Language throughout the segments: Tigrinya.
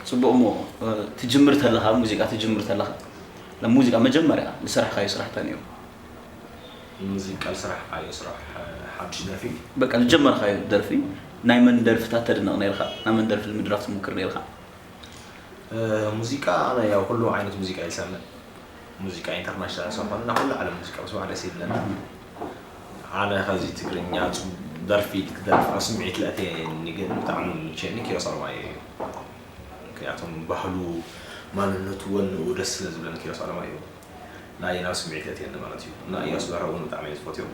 ጽቡቕ። እሞ ትጅምር ተለኻ፣ ሙዚቃ ትጅምር ተለኻ፣ ሙዚቃ መጀመርያ ዝሰራሕካዮ ስራሕ እንታይ ነይሩ? ሙዚቃ ዝሰራሕካዮ ስራሕ፣ ሓድሽ ደርፊ? በቃ ዝጀመርካዮ ደርፊ፣ ናይ መን ደርፍታት ተድንቕ ነይርካ? ናይ መን ደርፊ ንምድራፍ ትሙክር ነይርካ? ሙዚቃ ኣነ ያው ኩሉ ዓይነት ሙዚቃ ይሰምዕ። ሙዚቃ ኢንተርናሽናል ዝኾነ ኩሉ ዓለም ሙዚቃ ምስማዕ ደስ ይብለና። ኣነ ከዚ ትግርኛ ደርፊ ክደርፍ ኣብ ስምዒት ለእተየኒ ግን ብጣዕሚ ምቸኒ ኪሮስ ኣለማዮ እዩ። ምክንያቱም ባህሉ፣ ማንነቱ፣ ወንኡ ደስ ስለ ዝብለኒ ኪሮስ ኣለማዮ ናይ ናብ ስምዒት የእትየኒ ማለት እዩ። እና እያሱ በራ እውን ብጣዕሚ እየ ዝፈትዮ።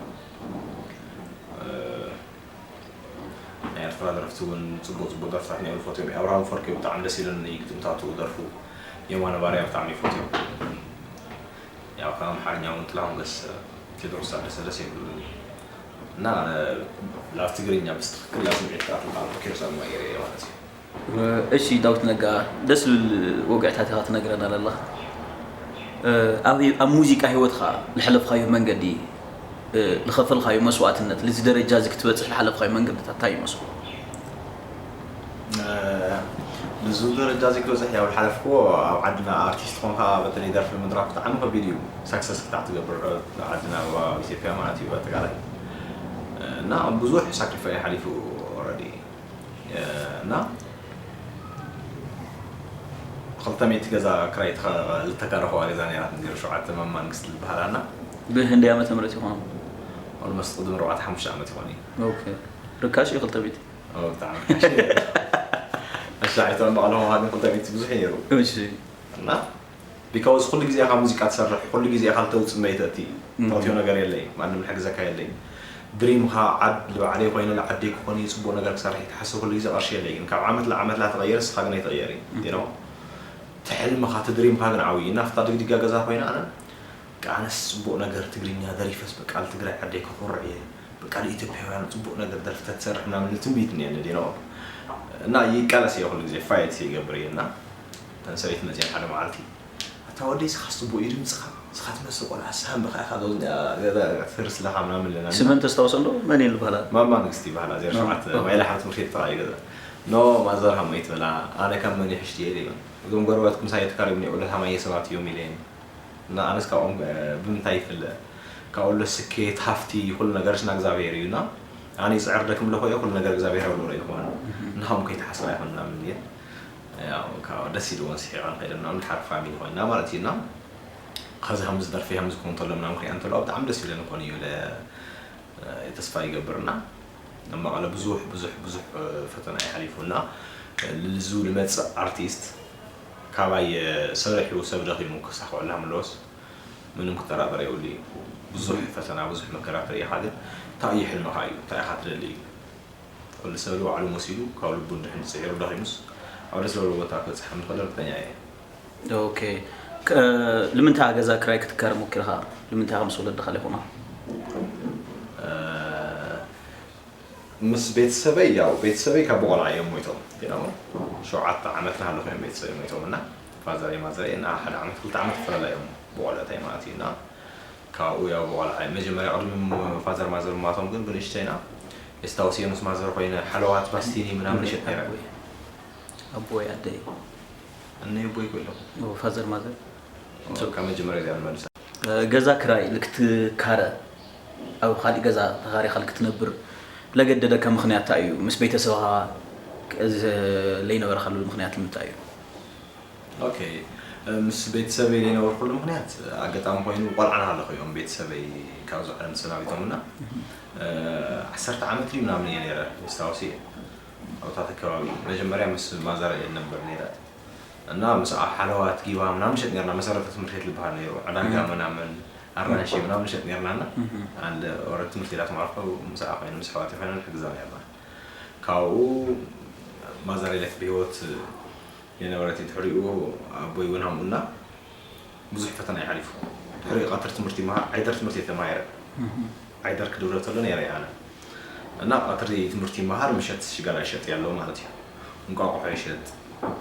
ናይ ኤርትራ ደረፍቲ እውን ፅቡቅ ፅቡቅ ደርፍታት ናይ ፈትዮም። ኣብርሃም ፈርቂ ብጣዕሚ ደስ ይለኒ ግጥምታቱ፣ ደርፉ። የማነ ባርያ ብጣዕሚ ይፈትዮ። ያው ካብ ኣምሓርኛ እውን ጥላሁን ገሰሰ፣ ቴድሮስ ታደሰ ደስ ይብሉኒ። እና ናብ ትግርኛ ብስትክክል ናብ ስምዒት ክኣትው ካብ ኪሮስ ኣለማየሁ እየ ማለት እዩ። እሺ ዳዊት ነጋ፣ ደስ ዝብል ወግዕታት ኢኻ ትነግረና ዘለኻ። ኣብ ኣብ ሙዚቃ ህይወትኻ ዝሓለፍካዮ መንገዲ፣ ዝኸፈልካዮ መስዋእትነት፣ ልዚ ደረጃ እዚ ክትበፅሕ ዝሓለፍካዮ መንገድታት እንታይ ይመስሉ? ንዙ ደረጃ እዚ ክበፅሕ ያው ዝሓለፍክዎ ኣብ ዓድና ኣርቲስት ኮንካ በተለይ ደርፊ ምድራፍ ብጣዕሚ ከቢድ እዩ። ሳክሰስ ክታዕ ትገብር ዓድና ኣብ ኢትዮጵያ ማለት እዩ ኣጠቃላይ እና ብዙሕ ሳክሪፋይ ሓሊፉ ኦረዲ እና ክልተ ሚእቲ ገዛ ክራይ ልተካረኸዋ ገዛ ነራት ዜሮ ሸውዓተ ማማ ንግስቲ ዝበሃል ኣና ብህንደይ ዓመተ ምህረት ይኾኑ? ኦልሞስት ቅድሚ ኣርባዕተ ሓሙሽተ ዓመት ይኾን እዩ። ኦኬ። ርካሽ እዩ ክልተ ሚእቲ? ኦ፣ ብጣዕሚ ርካሽ እዩ። ኣሻዒቶም ባዕሎም ዋሃቢ ክልተ ሚእቲ ብዙሕ እዩ ነይሩ። እሺ። እና ቢካውዝ ኩሉ ግዜ ኢኻ ሙዚቃ ትሰርሕ፣ ኩሉ ግዜ ኢኻ ልተውፅእ መይተእቲ። ተውትዮ ነገር የለይ፣ ማንም ልሕግዘካ የለይ። ድሪምኻ ዓድ ልባዕለይ ኮይነ ልዓደይ ክኾን እዩ፣ ፅቡቅ ነገር ክሰርሕ እዩ ትሓስብ፣ ኩሉ ግዜ ቅርሺ የለይ። ግን ካብ ዓመት ልዓመት ላተቐየረ ንስኻ ግን ኣይትቐየር እዩ። ትሕልምኻ ትድሪምኻ ግን ዓብይ እዩ። እና ፍታ ድግዲጋ ገዛ ኮይነ ኣነ በቃ ኣነስ ፅቡቅ ነገር ትግርኛ ደሪፈስ በቃ ልትግራይ ዓደይ ከኮርዕ እየ፣ በቃ ልኢትዮጵያውያን ፅቡቅ ነገር ደርፍታት ትሰርሕ ምናምን ልትንቢት እኒአኒ ዲኖ። እና ይቃለስ እየ ኩሉ ግዜ ፋይት ይገብር እየ። እና እተን ሰበይቲ መፅየን ሓደ መዓልቲ ኣታ ወደይ ስኻስ ፅቡቅ እዩ ድምፅኻ፣ ስኻ ትመስል ቆልዓ ሳም ብኻ ኢኻ ዶ ትህርስ ለኻ ምናምን ኣለና። ስመን ተስታውሰ እንዶ መን እየን ዝበሃላ? ማማ ንግስቲ ይበሃላ። ዜሮ ሸውዓተ ማይላ ሓንቲ ትምህርቲ ጥራይ ገዛ ኖ ማዘር ሃሞ ይትበላ። ኣነ ካብ መን ይሕሽ ድየ ኢለዮም። እዞም ጎረባትኩም ሳይ ተካሪም ኒዑ ለታማየ ሰባት እዮም ኢለየን። እና ኣነስ ካብኦም ብምንታይ ይፍለ? ካብ ወሎ ስኬት ሃፍቲ ኩሉ ነገርስ ናእግዚኣብሔር እዩ። እና ኣነ ይፅዕር ደክም ለኮ ኩሉ ነገር እግዚኣብሔር ኣብ ልዕሎ ይኾን። ንሃም ከይተሓስባ ይኾን ምናምን እየ። ያው ካብ ደስ ኢልዎን ስሒቐን ከይደ ምናምን ድሓር ፋሚሊ ኮይና ማለት እዩ። እና ከዚ ከምዚ ደርፊ ከምዚ ክውን ተሎ ምናምን ክሪኣ እንተለዋ ብጣዕሚ ደስ ይብለኒ ኮን እዩ ለ ተስፋ ይገብርና። ኣብ መቐለ ብዙሕ ብዙሕ ብዙሕ ፈተና ይሓሊፉ እና ልዙ ልመፅእ ኣርቲስት ካባይ ሰሪሑ ሰብ ደኺሙ ክሳዕ ክዕላ ምለወስ ምንም ክጠራጠር የብሉ እዩ። ብዙሕ ፈተና ብዙሕ መከራ ተሪኢኻ ግን እንታይ እዩ ሕልምኻ እዩ እንታይ ኢኻ ትደሊ እዩ። ኩሉ ሰብ ንባዕሉ መሲሉ ካብ ልቡ እንድሕን ፅዒሩ ደኺሙስ ኣብ ደስ ዝበሎ ቦታ ክበፅሕ ከም ዝኽእል ርግፀኛ እየ። ኦኬ። ክ- ልምንታይ ገዛ ክራይ ክትካረ ሞኪርካ? ልምንታይ ምስ ወለድኻ ዘይኮና? ምስ ቤተሰበይ ያው ቤተሰበይ ካብ ቆልዓ እዮም ሞይቶም። You know፣ ሸውዓተ ዓመት ናሃለኹ እዮም ቤተሰበይ ሞይቶም እና ፋዘረይ ማዘረይ እና ሓደ ዓመት ክልተ ዓመት ይፈላለ እዮም ብቆልዕተይ ማለት እዩ። እና ካብኡ ያው ብቆልዓ መጀመርያ ቅድሚ ፋዘር ማዘር ማቶም ግን ብንእሽተይና የስታውስ እየ ምስ ማዘር ኮይነ ሓለዋት ባስቲኒ ምናምን ይሸጥ ነይረ። ኣቦይ ኣደይ እነ ኣቦይ ኮይሎም ፋዘር ማዘር ካብ መጀመርያ እዚኣ ንመልሳ። ገዛ ክራይ ልክትካረ ኣብ ካሊእ ገዛ ተኻሪኻ ልክትነብር ለገደደካ ምኽንያት እንታይ እዩ? ምስ ቤተሰብኻ ዘይነበርካሉ ምኽንያት ንምንታይ እዩ? ኦኬ፣ ምስ ቤተሰበይ ዘይነበርኩሉ ምኽንያት ኣጋጣሚ ኮይኑ ቆልዓ ናሃለኹ እዮም ቤተሰበይ ካብዚ ዓለም ተሰናቢቶም እና ዓሰርተ ዓመት ድዩ ምናምን እየ ነይረ የስታውስ እየ። ኣብታት ኣከባቢ መጀመርያ ምስ ማዘር እየ ነበር ነይረ እና ምስ ሓለዋት ጊባ ምናምን ንሸጥ ነርና። መሰረተ ትምህርት ቤት ዝበሃል ነይሩ፣ ዕዳጋ ምናምን ኣራንሺ ምናምን ንሸጥ ነርና እና ኣንድ ኦረ ትምህርት ቤት ኣትማርኮ ምስ ኮይነ ምስ ኣሕዋት ኮይነ ንሕግዛ ነርና። ካብኡ ማዘር የለት ብህይወት የነበረት ድሕሪኡ ኣቦይ እውን ሃምኡና ብዙሕ ፈተና ይሓሊፉ። ድሕሪኡ ቀትሪ ትምህርቲ ይመሃር ዓይደር ትምህርቲ እየ ተማሂረ። ዓይደር ክድውለ ተሎ ነይረ እየ ኣነ እና ቀትሪ ትምህርቲ ይመሃር ምሸት ሽጋራ ይሸጥ ያለው ማለት እዩ። እንቋቑሖ ይሸጥ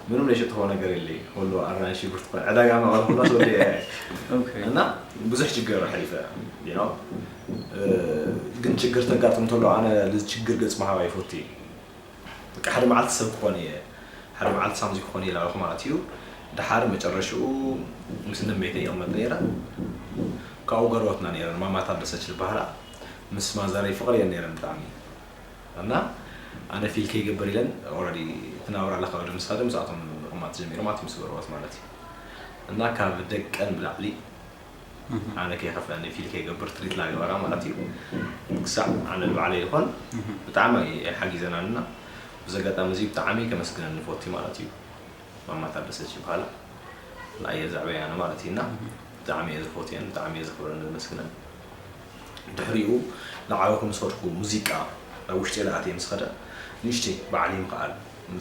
ምንም ለይሸጥኸው ነገር የለይ። ወሎ ኣራንሺ ብርቱካን ዕዳጋ መቐለ ኩላ ተወዲአ እየ እና ብዙሕ ችግር ሓሊፈ። You know፣ ግን ችግር ተጋጥም ተሎ ኣነ ልዚ ችግር ገጽ ምሃብ ኣይፈቱ እዩ። በቃ ሓደ መዓልቲ ሰብ ክኾን እየ፣ ሓደ መዓልቲ ሳምዚ ክኾን ኢላ ኣለኹ ማለት እዩ። ድሓር መጨረሽኡ ምስ እነመይተይ ይቕመጥ ነይረ። ካብኡ ገርወትና ነይረን ማማ ታደሰች ዝበሃላ ምስ ማዘረይ ፍቕሪ እየን ነይረን ብጣዕሚ። እና ኣነ ፊል ከይገብር ኢለን ኦልሬዲ ትናብራ ኣለካ ወደ ምሳደ ምስኣቶም ምቕማጥ ጀሚሩ ማለት ምስ ገርወት ማለት እዩ። እና ካብ ደቀን ብላዕሊ ኣነ ከይኸፍለኒ ፊል ከይገብር ትሪት ላገበራ ማለት እዩ። ክሳዕ ኣነ ንባዕለይ ይኾን ብጣዕሚ ሓጊዘናንና። ብዚ ኣጋጣሚ እዚ ብጣዕሚ ከመስግነን ንፈቱ ማለት እዩ። ማማ ታደሰች ይበሃላ። ንኣየ ዛዕበይ ኣነ ማለት እዩ እና ብጣዕሚ እየ ዝፈትየን ብጣዕሚ እየ ዘኽብረን ዘመስግነን። ድሕሪኡ ንዓበኹ ምስ ከድኩ ሙዚቃ ናብ ውሽጢ ለኣትየ ምስ ኸደ ንእሽተይ ባዕሊ ምኽኣል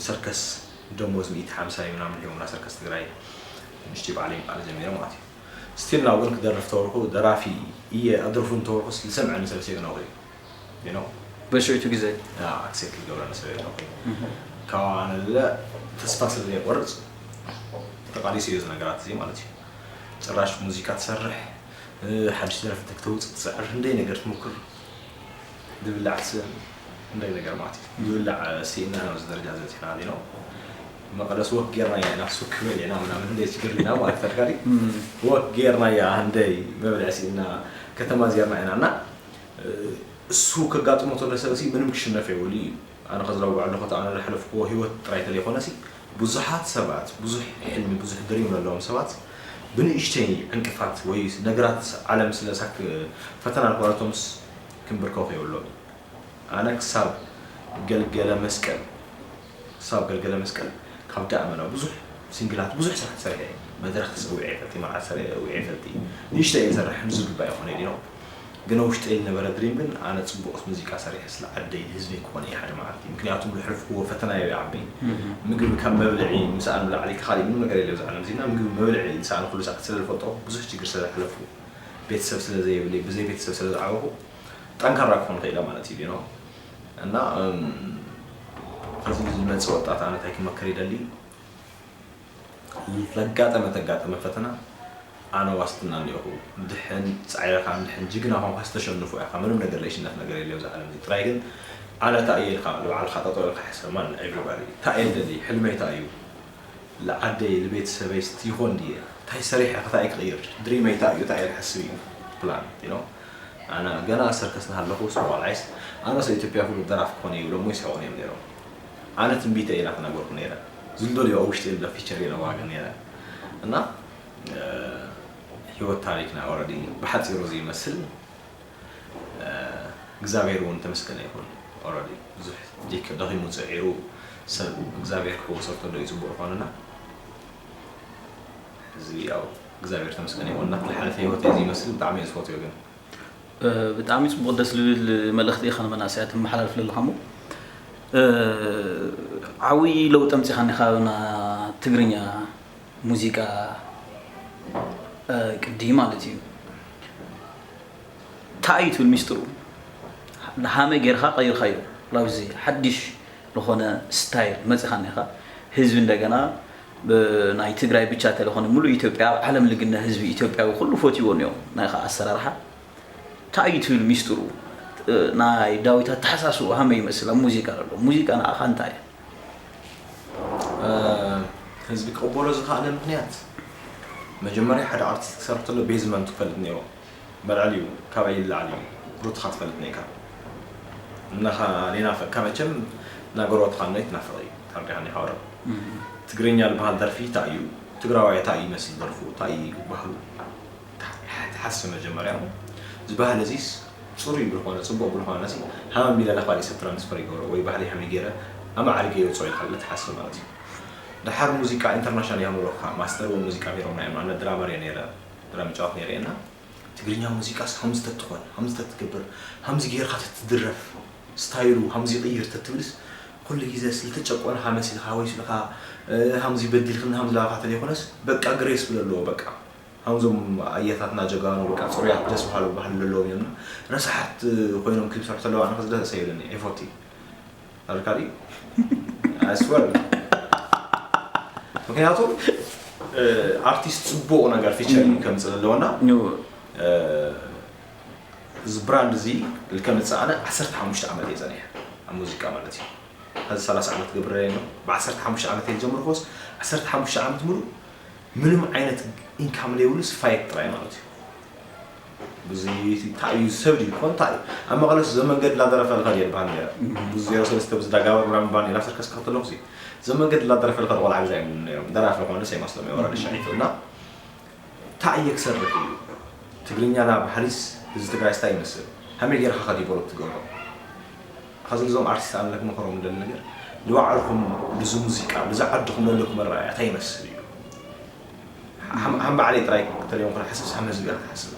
ሰርከስ ደሞዝ ሚእቲ ሓምሳ እዩ ምናምን ሂቦምና ሰርከስ ትግራይ። ንእሽተይ ባዕሊ ምኽኣል ጀሚረ ማለት እዩ። ስቲል ናው ግን ክደርፍ ተወርኩ ደራፊ እየ ኣድርፉ እንተወርኩስ ዝሰምዐኒ ሰብ ሰይግነኹ እዩ። You know? በሽዑቱ ግዜ ኣክሴፕት ክገብረኒ ሰብ የለኹ። ካብ ኣነለ ተስፋ ስለ ዘይቆርፅ ተቃሊሱ እዩ እዚ ነገራት እዚ ማለት እዩ። ጭራሽ ሙዚቃ ትሰርሕ ሓድሽ ደረፍቲ ክተውፅእ ትፅዕር እንደይ ነገር ትሞክር ዝብላዕ ትስእን እንደይ ነገር ማለት እዩ። ዝብላዕ ስኢና ኣብዚ ደረጃ ዝበፅሕና ዲ ነው። መቐለስ ወክ ጌርና ኢና ኢና ሱክ በሊዕና ምናምን እንደይ ችግር ኢና ማለት ተድካዲ ወክ ጌርና እያ እንደይ መብልዕ ስኢና ከተማ ዜርና ኢና እና እሱ ከጋጥሞ ተሎ ሰብ ሲ ምንም ክሽነፍ የብሉ እዩ። ኣነ ከዝረብዖ ኣለኹ እቲ ኣነ ዝሓለፍክዎ ህይወት ጥራይ ተለይኮነሲ ብዙሓት ሰባት ብዙሕ ሕልሚ ብዙሕ ድሪም ዘለዎም ሰባት ብንእሽተይ ዕንቅፋት ወይ ነገራት ዓለም ስለ ሳክ ፈተና ዝኾነቶምስ ክንብርከኹ የብሎም። ኣነ ክሳብ ገልገለ መስቀል ክሳብ ገልገለ መስቀል ካብ ዳእመና ብዙሕ ሲንግላት ብዙሕ ስራሕ ተሰሪሐ እየ። መድረኽ ተሰዊዐ ይፈልጥ እየ፣ መርዓ ተሰሪዐ ውዒ ይፈልጥ እየ። ንእሽተይ እየ ዝሰርሕ፣ ንዝግባእ ይኾነ ኢሉ ግን ውሽጠይ ዝነበረ ድሪም ግን ኣነ ፅቡቕ ሙዚቃ ሰሪሐ ስለ ዓደይ ንህዝበይ ክኾነ እየ ሓደ መዓልቲ። ምክንያቱ ዘሕለፍክዎ ፈተና እዩ ዓበይ። ምግቢ ካብ መብልዒ ምሳኣን ብላዕሊ ካሊእ ምንም ነገር የለ ኣብዚ ዓለም እዚና ምግቢ መብልዒ ዝሰኣንኩሉ ሰዓት ስለ ዝፈልጦ ብዙሕ ችግር ስለ ዝሓለፍኩ ቤተሰብ ስለ ዘየብለይ ብዘይ ቤተሰብ ስለ ዝዓበኹ ጠንካራ ክኾን ክኢለ ማለት እዩ ነው እና ከዚ ዝመፅእ ወጣት ኣነ እንታይ ክመክር ይደሊ ለጋጠመ ተጋጠመ ፈተና ኣነ ዋስትና እኒኦኹ ድሕን ፃዒርካ ድሕን ጅግና ኾንካ ዝተሸንፉ ኢኻ ምንም ነገር ለይሽነፍ ነገር የለ ኣብዚ ዓለም እዚ ጥራይ ግን ኣነ እንታይ እየ ኢልካ ንባዕልካ ጠጠው ኢልካ ሕሰብ ማን ኤቭሪባዲ እንታይ እየ ደሊ ሕልመይ እንታይ እዩ ለዓደይ ልቤተሰበይ ስቲ ይኾን ድየ እንታይ ሰሪሐ ከታይ ክቕይር ድሪመይ እንታይ እዩ እንታይ እየ ክሓስብ እዩ ፕላን you know ኣነ ገና ሰርከስ ናሃለኹ ስለ ቆልዓይስ ኣነስ ኢትዮጵያ ኩሉ ደራፍ ክኾነ ይብሎም ይስሕቑን እዮም ነይሮም ኣነ ትንቢተ እየ ናተናገርኩ ነይረ ዝልደልዮ ኣብ ውሽጢ የለ ፊቸር የለ ዋጋ ነይረ እና ህይወት ታሪክና ኦረዲ ብሓፂሩ እዚ ይመስል እግዚኣብሔር እውን ተመስገነ ይኹን ኦረዲ ብዙሕ ደኪ- ደኺሙ ፅዒሩ ሰብ እግዚኣብሔር ክሕውሶ ተሎ እዩ ፅቡቅ ይኾንና እዚ ያው እግዚኣብሔር ተመስገነ ይኹን እናተሓለፈ ህይወት እዚ ይመስል ብጣዕሚ እየ ዝፈትዮ ግን ብጣዕሚ ፅቡቅ ደስ ዝብል መልእክቲ ኢኻ ንመናእሰያት ተመሓላልፍ ዘለኻ እሞ ዓብይ ለውጢ ኣምፂኻ እኒኻ ኣብና ትግርኛ ሙዚቃ ቅዲ ማለት እዩ እንታይ እዩ ትብል ሚስጥሩ ሃመይ ጌርካ ቀይርካዮ ላብዚ ሓድሽ ዝኾነ ስታይል መፂኻ እኒኻ ህዝቢ እንደገና ናይ ትግራይ ብቻ ተለኾነ ሙሉእ ኢትዮጵያ ኣብ ዓለም ልግነ ህዝቢ ኢትዮጵያዊ ኩሉ ፈትይዎ እኒኦ ናይ ከዓ ኣሰራርሓ እንታይ እዩ ትብል ሚስጥሩ ናይ ዳዊት ኣተሓሳስቡ ሃመይ ይመስል ኣብ ሙዚቃ ዘሎ ሙዚቃ ንዓኻ እንታይ እዩ ህዝቢ ክቕበሎ ዝኸኣለ ምክንያት መጀመርያ ሓደ ኣርቲስት ክሰርሕ ተሎ ቤዝመንቱ ክፈልጥ ነይሩ መልዐሊ እዩ ካበይ ይለዓል እዩ ሩትኻ ትፈልጥ ነይካ እናኻ ሌናፈቅካ መቸም ናገሮትኻ ናይ ትናፍቕ እዩ ታርዲኻ ኒኻ ወረ ትግርኛ ዝበሃል ደርፊ እንታይ እዩ ትግራዋይ እንታይ እዩ ይመስል ደርፉ እንታይ እዩ ባህሉ ትሓስብ መጀመርያ እዚ ባህሊ እዚስ ፅሩይ ብልኾነ ፅቡቕ ብልኾነ ሲ ሃመም ቢለ ለኻሊእ ሰብ ትራንስፈር ይገብሮ ወይ ባህሊ ሃመይ ገይረ ኣማዕሪገ የውፅኦ ኢልካ ትሓስብ ማለት እዩ ድሓር ሙዚቃ ኢንተርናሽናል እዮም ብሎካ ማስተር እውን ሙዚቃ ነይሮም ናይ ኣነ ድራመር እየ ነይረ ድራም ይጫወት ነይረ እና ትግርኛ ሙዚቃስ ከምዚ ተትኾን ከምዚ ተትገብር ከምዚ ገይርካ ተትድረፍ ስታይሉ ከምዚ ይቕይር ተትብልስ ኩሉ ግዜ ስለተጨቆንካ መሲልካ ወይ ስልካ ከምዚ በዲልክኒ ከምዚ ላካ ተለይኮነስ በቃ ግሬስ ብለለዎ በቃ ከምዞም ኣያታትና ጀጋኑ በቃ ፅሩያት ደስ በሃሉ ባህሊ ዘለዎም እዮም ረሳሓት ኮይኖም ክሊፕ ሰርሑ ተለዋ ኣነ ከዚ ደስ ኣይብለኒ ኣይፈቱ ኣልካ ድዩ ኣስወር ምክንያቱ ኣርቲስት ፅቡቅ ነገር ፊቸር ከምፅእ ዘለዎና እዚ ብራንድ እዚ ልከምፅእ ኣነ ዓሰርተ ሓሙሽተ ዓመት እየ ፀኒሐ ኣብ ሙዚቃ ማለት እዩ ሕዚ ሰላሳ ዓመት ገብረ ኣሎ። ብ15 ዓመት እየ ዝጀመርኩስ፣ 15 ዓመት ሙሉእ ምንም ዓይነት ኢንካም ዘይብሉስ ፋይት ጥራይ ማለት እዩ። ብዙ እንታይ እዩ ሰብ ድዩ ኮን እንታይ እዩ? ኣብ መቐለስ ዘመንገድ ላደረፈልካ ድየ በሃል ነይረ። ብዙ ዜሮ ሰለስተ ብዝዳጋበር ምናምን ባኒ ናብ ሰርከስ ከኽተለኹ ሲ ዘመንገድ ላደረፈልካ ቆልዓ ግዛ እዮም ነይሮም። ደራፊ ኾነ ሰይማስሎም የወረደ ሻዒቱ እና እንታይ እየ ክሰርሕ እዩ? ትግርኛና ባህሊስ ህዝቢ ትግራይ ስታይ ይመስል? ከመይ ጌርካ ከ ዲቨሎፕ ትገብሮ? ከዚ እዞም ኣርቲስት ኣነ ክመኽሮም ደሊ ነገር ንባዕልኩም ብዚ ሙዚቃ ብዚ ዓድኩም ዘለኩም መረኣያ እንታይ ይመስል እዩ? ሃም ባዕለይ ጥራይ ክተልዮም ክነ ሓስብ ሃም ህዝቢ ክትሓስብ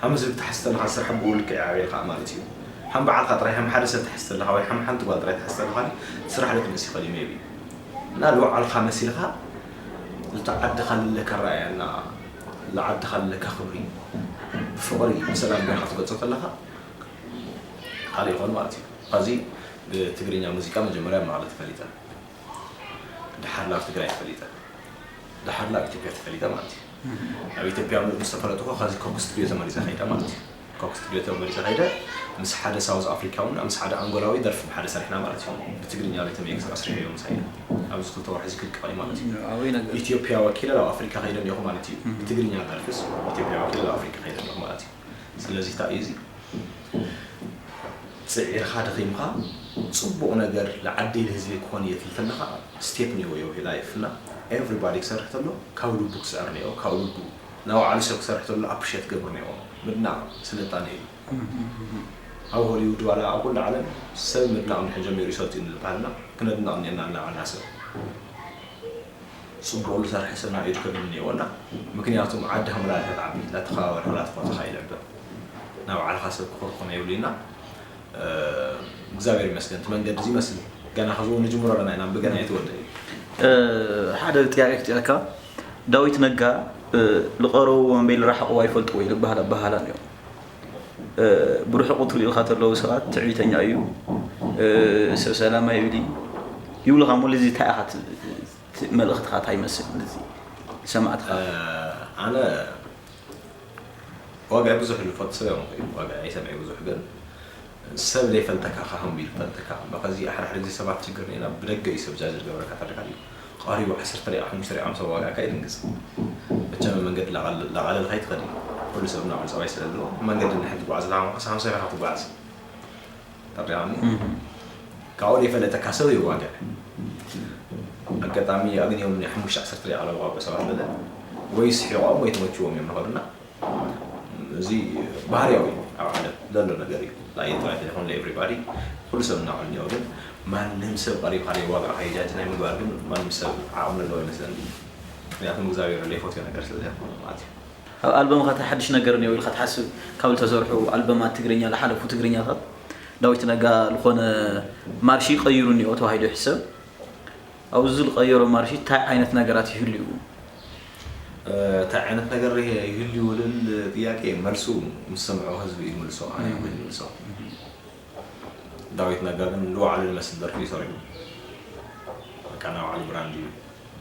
ሃም ህዝቢ ክትሓስብ ተለካ ስራሕ ብኡ ልክዕ ይዓብየልካ ማለት እዩ። ሃም በዓልካ ጥራይ ሃም ሓደ ሰብ ትሓስብ ተለካ ወይ ሃም ሓንቲ ጓል ጥራይ ትሓስብ ተለካ ስራሕ ልክንስ ይኸል እዩ ቢ እና ንባዕልካ መሲልካ እቲ ዓድኻ ለካ ረኣያና ለዓድኻ ለካ ክብሪ ብፍቕሪ ብሰላም ጌርካ ትገልጾ ተለካ ካልእ ይኾን ማለት እዩ። ካብዚ ብትግርኛ ሙዚቃ መጀመርያ ኣብ መቐለ ተፈሊጠ፣ ድሓር ኣብ ትግራይ ተፈሊጠ፣ ድሓር ኣብ ኢትዮጵያ ተፈሊጠ ማለት እዩ። ኣብ ኢትዮጵያ ምስ ተፈለጥኩ ካብዚ ኮክ ስቱዲዮ ተመሪፀ ከይደ ማለት እዩ። ኮክ ስቱዲዮ ተመሪፀ ከይደ ምስ ሓደ ሳውዝ ኣፍሪካውን ምስ ሓደ ኣንጎላዊ ደርፊ ብሓደ ሰሪሕና ማለት እዩ። ብትግርኛ ቤተ መየክስ ኣስሪሐዮ ምሳይ ኣብዚ ክልተ ወርሒ እዚ ክልቀቕ ማለት እዩ። ኣበይ ነገር ኢትዮጵያ ወኪለ ናብ ኣፍሪካ ከይደ ኣለኹ ማለት እዩ። ብትግርኛ ደርፍስ ኢትዮጵያ ወኪለ ናብ ኣፍሪካ ከይደ ኣለኹ ማለት እዩ። ስለዚ እንታይ እዩ እዚ ፅዒርካ ደኺምካ ፅቡቕ ነገር ንዓደይ ንህዝበይ ክኾን እየ ትብል ተለካ ስቴፕ ኒዎ ዮ ላይፍ እና ኤቭሪባዲ ክሰርሕ ተሎ ካብ ልቡ ክስዕር ኒዎ ካብ ልቡ ናባዕሉ ሰብ ክሰርሕ ተሎ ኣፕሪሼት ገብር ኒዎ ምድናቕ ስልጣነ እዩ። ኣብ ሆሊውድ ዋላ ኣብ ኩሉ ዓለም ሰብ ምድናቕ እንድሕር ጀሚሩ ይሰልጥ እዩ ንዝበሃልና ክነድናቕ እኒአና እናባልና ሰብ ፅቡቕ ዝሰርሐ ሰብ ናብ ኢድ ከብል እኒኦና። ምክንያቱም ዓዲ ከም ላለ ተዓቢ ላተኸባበር ላተፈተኻ ይልዕበ ናብ ባዕልኻ ሰብ ክኾርኮም የብሉና። እግዚኣብሔር ይመስገን እቲ መንገዲ እዚ ይመስል ገና ከዚ ንጅምሮ ኣለና ኢና ብገና የተወደ እዩ። ሓደ ጥያቄ ክጥየካ ዳዊት ነጋ ልቐረብዎ እምበይ ልረሓቕዎ ኣይፈልጥዎ እዩ ልበሃል ኣበሃላ እኒኦ። ብርሑቕ ትሪኡኻ ተለዉ ሰባት ትዕቢተኛ እዩ፣ ሰብ ሰላም ኣይብል እዩ ይብሉኻ እሞ ልዚ እንታይ ኢኻ መልእኽትኻ እንታይ ይመስል እዚ ሰማዕትኻ? ኣነ ዋጋ ብዙሕ ልፈት ሰብ እዮም ኮይኑ ዋጋ ኣይሰምዐ ብዙሕ ግን ሰብ ዘይፈልጠካ ካህም ቢል ፈልጠካ በኸዚ ሓደ ሓደ ግዜ ሰባት ችግር ኔና ብደገ እዩ ሰብ ጃጅ ዝገብረካ ተረካ እዩ ቀሪቡ ዓሰርተ ደቂቃ ሓሙሽተ ደቂቃ ምስ ዋጋ ካይ ድንግጽ መቸመ መንገዲ ላቓለልካ ይትኸድ እዩ ኩሉ ሰብ ናብሉ ጸባይ ስለ ዘለዎ መንገዲ እንድሕር ትጓዓዝ ለካ መቐስ ሓምሳ ኢኻ ትጓዓዝ ተረዳኒ ካብኡ ዘይፈለጠካ ሰብ ይዋግዕ ኣጋጣሚ ኣግንዮም ናይ ሓሙሽተ ዓሰርተ ደቂቃ ለዋግዑ ሰባት በለ ወይ ስሒቖም ወይ ተመችዎም እዮም ንኸዱና እዚ ባህርያዊ ኣብ ዓለም ዘሎ ነገር እዩ ላየት ላይት ይኹን ለኤቭሪባዲ ኩሉ ሰብ እናበሉ እኒኦ ግን ማንም ሰብ ቀሪብካ ዘይዋግዕካ ይጃጅ ናይ ምግባር ግን ማንም ሰብ ዓቕሚ ዘለዎ ይመስለኒ ምክንያቱም እግዚኣብሔር ለይፈትዮ ነገር ስለ ዘይኮነ ማለት እዩ ኣብ ኣልበምኻ እንታይ ሓድሽ ነገር እኒኦ ኢልካ ትሓስብ ካብ ዝተሰርሑ ኣልበማት ትግርኛ ዝሓለፉ ትግርኛታት ዳዊት ነጋ ዝኾነ ማርሺ ቀይሩ እኒኦ ተባሂሉ ይሕሰብ ኣብዚ ዝቀየሮ ማርሺ እንታይ ዓይነት ነገራት ይህልዩ እንታይ ዓይነት ነገር ይህልዩ ልል ጥያቄ መልሱ ምስ ሰምዖ ህዝቢ እዩ ዝምልሶ ኣነ ይኮይን ዝምልሶ ዳዊት ነጋ ግን ንባዕሉ ዝመስል ደርፊ እዩ ሰሪሑ በቃ ናይ ባዕሉ ብራንድ እዩ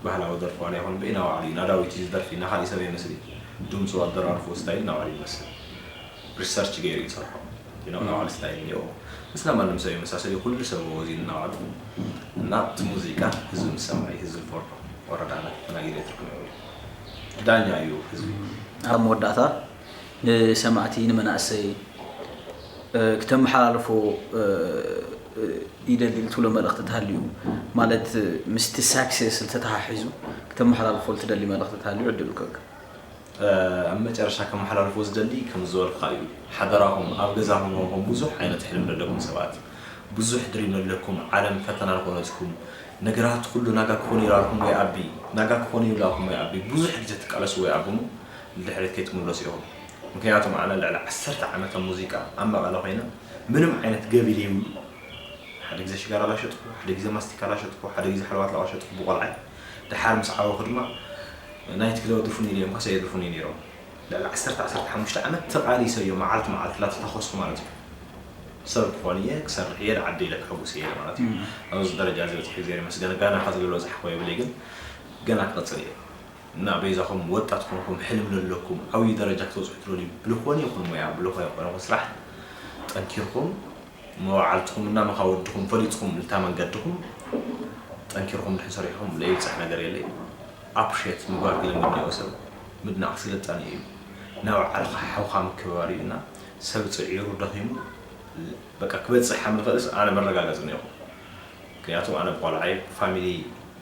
ባህላዊ ደርፊ ዋላ ይኹን ብኢና ባዕሉ እዩ ናዳዊት እዩ ዝደርፊ እና ካሊእ ሰብ ይመስል እዩ ድምፁ ኣደራርፎ ስታይል ናባዕሉ ይመስል ሪሰርች ገይሩ ይሰርሖ ናባዕሉ ስታይል እኒኦ ምስና ማንም ሰብ ይመሳሰል እዩ ኩሉ ሰብ ወዚ ናባዕሉ እና እቲ ሙዚቃ ህዝቢ ምስ ሰምዐ እዩ ህዝቢ ፈርዶ ወረዳና ተናጊደ ትርጉም ይብሉ ዳኛ እዩ ህዝቢ ኣብ መወዳእታ ንሰማዕቲ ንመናእሰይ ክተመሓላልፎ ይደሊ ትብሎ መልእኽቲ ተሃልዩ ማለት ምስቲ ሳክሴስ ዝተተሓሒዙ ክተመሓላልፎ ትደሊ መልእኽቲ ተሃልዩ ዕድል ከክ ኣብ መጨረሻ ከመሓላልፎ ዝደሊ ከም ዝበልካ እዩ ሓደራኹም ኣብ ገዛኹም ኾንኩም ብዙሕ ዓይነት ሕልም ዘለኩም ሰባት ብዙሕ ድሪም ኣለኩም ዓለም ፈተና ዝኾነትኩም ነገራት ኩሉ ናጋ ክኾኑ ይላልኩም ወይ ኣቢ ናጋ ክኾኑ ይላልኩም ወይ ኣቢ ብዙሕ ግዜ ትቃለሱ ወይ ኣቡሙ ንድሕሪት ከይትምለሱ ኢኹም ምክንያቱም ኣነ ልዕሊ ዓሰርተ ዓመት ኣብ ሙዚቃ ኣብ መቐለ ኮይነ ምንም ዓይነት ገቢ ዘይብሉ ሓደ ግዜ ሽጋራ ላሸጥኩ ሓደ ግዜ ማስቲካ ላሸጥኩ ሓደ ግዜ ሓለዋት ላሸጥኩ ብቆልዓይ ደሓር ምስ ዓበኹ ድማ ናይት ክለው ድፉን ኢለ እዮም ከሰ የድፉን ነይሮም ልዕሊ ዓሰርተ ዓሰርተ ሓሙሽተ ዓመት ተቓሊሰ እዮም መዓልቲ መዓልቲ ላተታኸስኩ ማለት እዩ ሰብ ክኾን እየ ክሰርሕ እየ ንዓዲ ኢለ ክሕጉስ እየ ማለት እዩ ኣብዚ ደረጃ እዚ በፂሑ እግዚኣብሔር ይመስገን ጋና ካብ ዝብሎ ዝሓኮ የብለይ ግን ገና ክቐፅል እየ እና በይዛኹም ወጣት ኮንኩም ሕልም ለለኩም ዓብዪ ደረጃ ክትበፅሑ ትደልዩ ብልኾነ ይኹን ሞያ ብልኾነ ይኾነ ስራሕ ጠንኪርኩም መዋዕልትኹም እና መኻወድኹም ፈሊጥኩም እታ መንገድኹም ጠንኪርኩም ድሕን ሰሪሕኩም ለይብፅሕ ነገር የለይ። ኣፕሪሼት ምግባር ክለምድ እኒኦ ሰብ። ምድናቕ ስልጣን እዩ። ናብ ዓርኻ ሓውኻ ምክብባር እዩ እና ሰብ ፅዒሩ ደኺሙ በቃ ክበፅሕ ሓምልኸልስ ኣነ መረጋገፂ ነኹ። ምክንያቱ ኣነ ብቆልዓይ ፋሚሊ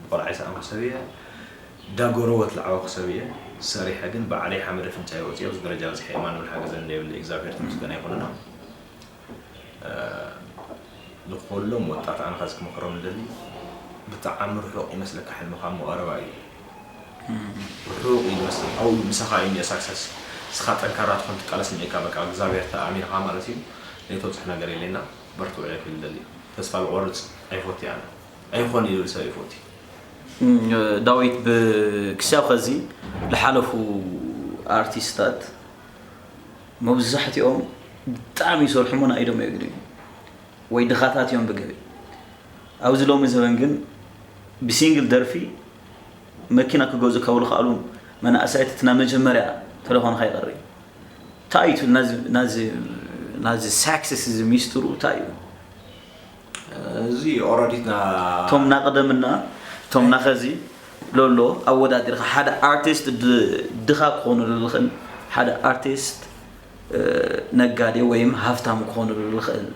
ብቆልዓይ ሰኣንኩ ሰብ እየ። ዳጎረወት ለዓወኩ ሰብ እየ። ሰሪሐ ግን ባዕለይ ሓመደ ፍንጫይ ወፂኦ ኣብዚ ደረጃ በፅሐ እየ። ማንም ሓገዘ እንደየብለ እግዚኣብሔር ተመስገን ኣይኮንና። ንኩሎም ወጣት ኣነ ኸዚ ክመክሮም እንደሊ ብጣዕሚ ርሑቕ ይመስለካ ሕልምኻ እሞ ቀረባ እዩ። ርሑቕ እዩ ዝመስል ኣብኡ ምሳኻ እዩ እኒኦ ሳክሰስ። ንስኻ ጠንካራ ትኾን ትቃለስ እኒኦካ በቃ እግዚኣብሔር ተኣሚንኻ ማለት እዩ። ዘይተብፅሕ ነገር የለና። በርትዑ እየ ክብል ደሊ። ተስፋ ዝቆርፅ ኣይፎቲ ኣነ። ኣይኾን እዩ ዝብል ሰብ ይፎቲ። ዳዊት ክሳብ ኸዚ ዝሓለፉ ኣርቲስታት መብዛሕትኦም ብጣዕሚ ይሰርሑ እሞ ንኢዶም የግድዩ ወይ ድኻታት እዮም ብገቢ። ኣብዚ ሎሚ ዘበን ግን ብሲንግል ደርፊ መኪና ክገዝኡ ካብ ዝኸኣሉ መናእሰያት እቲ ናይ መጀመርያ ተለኾንካ ይቐሪ። እንታይ እዩ ናዚ ሳክሰስ እዚ ሚስጥሩ እንታይ እዩ? እዚ ኦረዲትና እቶም ናቐደምና እቶም ናኸዚ ሎሎ ኣወዳዲርካ ሓደ ኣርቲስት ድኻ ክኾኑ ዝኽእል ሓደ ኣርቲስት ነጋዴ ወይም ሃፍታም ክኾኑ ዝኽእል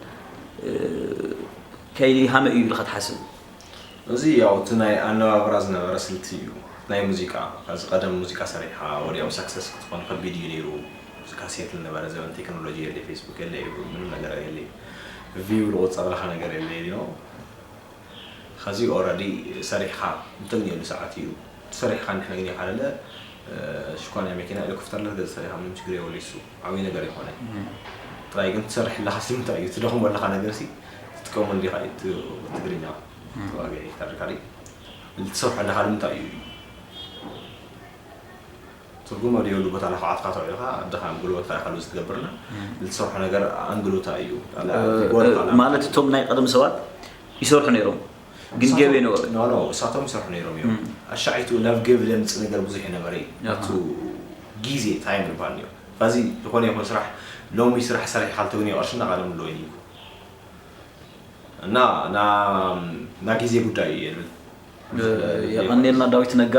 ከይዲ ሃመ እዩ ኢልካ ትሓስብ? እዚ ያው እቲ ናይ ኣነባብራ ዝነበረ ስልቲ እዩ ናይ ሙዚቃ። ካብዚ ቀደም ሙዚቃ ሰሪሕካ ወዲያው ሳክሰስ ክትኾን ከቢድ እዩ ነይሩ። እዚ ካሴት ዝነበረ ዘበን ቴክኖሎጂ የለ፣ ፌስቡክ የለ፣ ምንም ነገር የለ፣ ቪው ዝቆፀረልካ ነገር የለ ነው። ከዚ ኦረዲ ሰሪሕካ እንተግንየሉ ሰዓት እዩ። ሰሪሕካ እንድሕር ግኒኻ ደለ ሽኳ ናይ መኪና ሄሊኮፕተር ለትገዝ ሰሪሕካ ምንም ችግር የብሉ። ይሱ ዓብይ ነገር ይኾነ። ጥራይ ግን ትሰርሕ ኣለካ ንምንታይ እዩ ትደኽሞ ኣለካ ነገር ሲ ትጥቀሙ እንዲኻ እዩ ትግርኛ ተዋጊዒ ተርካሪ ትሰርሑ ኣለካ ንምንታይ እዩ ትርጉም ኣብ ዘይብሉ ቦታ ላካ ዓትካ ተውዒልካ ኣድኻም ጉልበትካ ኢካ ሉዝ ትገብርና ዝሰርሖ ነገር ኣንግሉታ እዩ። ማለት እቶም ናይ ቀደም ሰባት ይሰርሑ ነይሮም ግን ገብ የነበሩ እሳቶም ይሰርሑ ነይሮም እዮም። ኣሻዒቱ ናብ ገብ ለምፅእ ነገር ብዙሕ የነበረ እዩ። ኣቱ ግዜ ታይም ይባል እዩ። ፋዚ ዝኾነ ይኹን ስራሕ ሎሚ ስራሕ ሰሪሕካ ልተግንዮ ቅርሺ እናቃደም ኣለዎ እዩ እና ና ግዜ ጉዳይ እዩ የብል። የቐንየልና ዳዊት ነጋ።